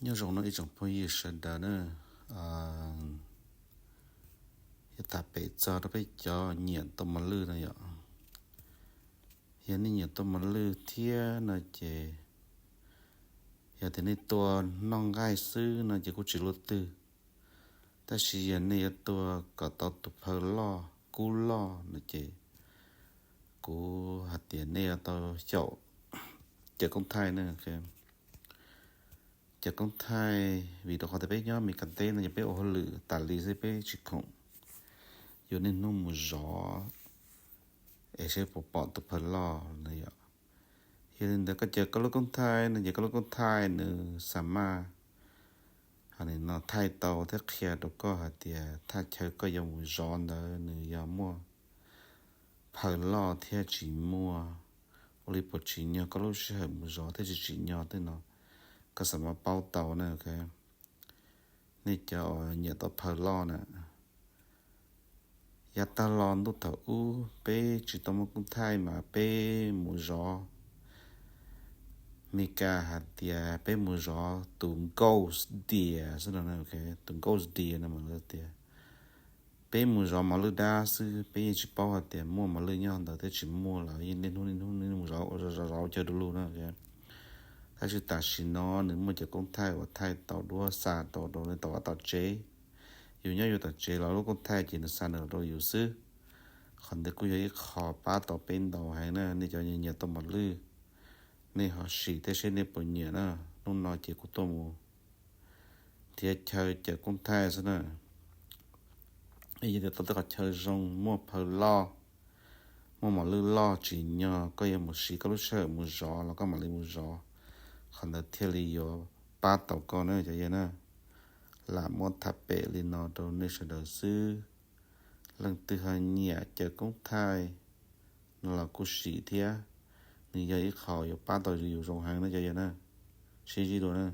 Nyob zoo no ib tsoom phooj ywg sawv daws na, yuav tham pem txog rau peb cov nyiam tau mos lwj no yom. Yog nej nyiam tau mos lwj thiab no ces, yog tias nej tua noj nqaij xwb no ces kuj tsis luaj twg, tab sis yog nej yuav tua kom tau tus phaw loj kub loj no ces kuv hais tias nej yuav tau xyaum cawv koob thaij na. Cawv koob thaij vim rau qhov tias peb nyob Meskas teb no ces peb ua hauj lwm tas li xwb peb tsis khoom yuav niaj hnub mus zov es seb puas pom tus phaw loj no yom. Yog li ntawd koj cawv koj lub koob thaij no ces koj lub koob thaij nws xa maj no thaij tau thiab qhia rau koj hais tias thaj chaw koj yuav mus zov ntawd nws yog muaj phaw loj thiab tsis muaj, ua li puas tsim nyog koj lub sij hawm mus zov thiab tsis tsim nyog tej no, koj xa maj paub tau na. Nej cov uas nyiam tau phaw loj na, yav tag los ntuj thaum ub peb tsis tau muaj koob thaij mas peb mus zov, Meskas hais tias peb mus zov tus ghost deer xwb no, tus ghost deer no mas lawv tias peb mus zov mos lwj dab xwb, peb yeej tsis paub hais tias muaj mos lwj nyob ntawd thiab tsis muaj los yeej niaj hnub niaj hnub mus zov zov zov ua chaw du lug na. Tab sis tam sim no nws muaj cov koob thaij uas thaij tau duab xa tau rau nej tau vaj tau tsev. Yus nyob yus tom tsev los lub koob thaij ces nws xa nws los rau yus xwb. Qhov ntawd kuj yog ib qho pab tau peb ntau heev na, nej cov nyiam tau mos lwj, nej ho sim thiab seb nej puas nyiam na. Hnub no ces kuv tuaj mus nrhiav chaw cawv koob thaij xwb na. Yog tias tau tej qhov chaw zoo muaj phaw loj, muaj mos lwj loj tsim nyog koj yuav mus siv koj lub sij hawm mus zov los koj mam li mus zov, qhov ntawd thiaj li yuav pab tau koj na cov yawg na. Lam muab tham pem li no rau nej sawv daws xwb. Leej twg ho nyiam cawv koob thaij no los kuj sim thiab, nws yog ib qho yuav pab tau yus zoo heev na cov yawg na. Sib ntsib dua na.